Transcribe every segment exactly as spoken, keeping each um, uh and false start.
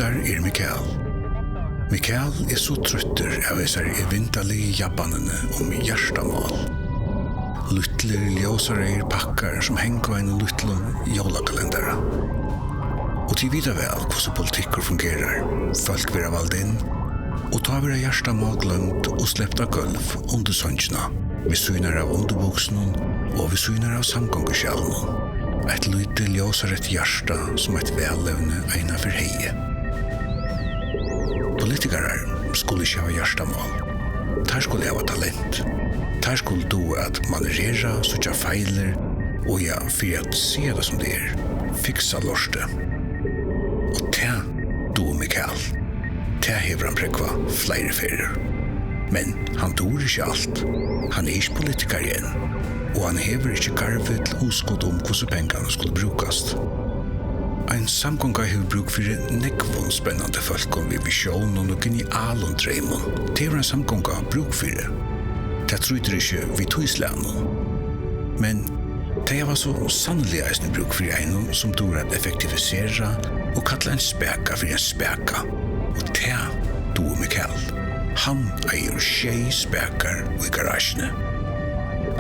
Har er Mikael. Mikael er so troyttur av hesari evindaligu jabbanini um hjartamál. Lítlir ljósareyðir pakkar sum hanga á einum lítlum jólakalendara. Og tit vita væl, hvussu politikkur fungerar. Fólk verða vald inn, og tá verða hjartamál gloymd og slept á gólv undir songina, við síðurnar av undirbuksunum og við síðurnar av samgonguskjalinum. Eitt lítið ljósareytt hjarta sum eitt vælevni einaferð hevði. Politikarar skulu ikki hava hjartamál. Teir skulu hava talent. Teir skulu duga at manøvrera, síggja feilir og, ja, fyri at siga tað sum tað er, fiksa lortið. Og tað dugir Mikael. Tað hevur hann prógvað fleiri ferðir. Men hann dugir ikki alt. Hann er ikki politikari enn, og hann hevur ikki garvut hugskot um, hvussu pengarnir skulu brúkast. Ein samgonga hevur brúk fyri nógvum spennandi fólkum við visjónum og genialum dreymum. Tað hevur ein samgonga brúk fyri. Tað trýtur ikki við tí slagnum. Men tey hava so sanniliga eisini brúk fyri einum, sum dugir at effektivisera og kalla ein spaka fyri ein spaka. Og tað dugir Mikael. Hann eigur sjey spakar í garasjuni.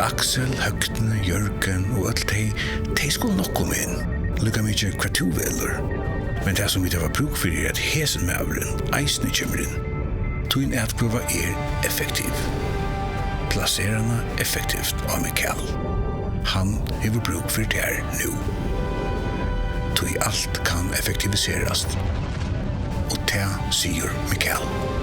Aksel, Høgni, Jørgen og øll tey, tey skulu nokk koma inn, líka mikið hvat tú velur. Men tað, sum vit hava brúk fyri, er, at hesin maðurin eisini kemur inn. Tín atkvøða er effektiv. Plasera hana effektivt á Mikael. Hann hevur brúk fyri tær nú. Tí alt kann effektiviserast. Og tað sigur Mikael.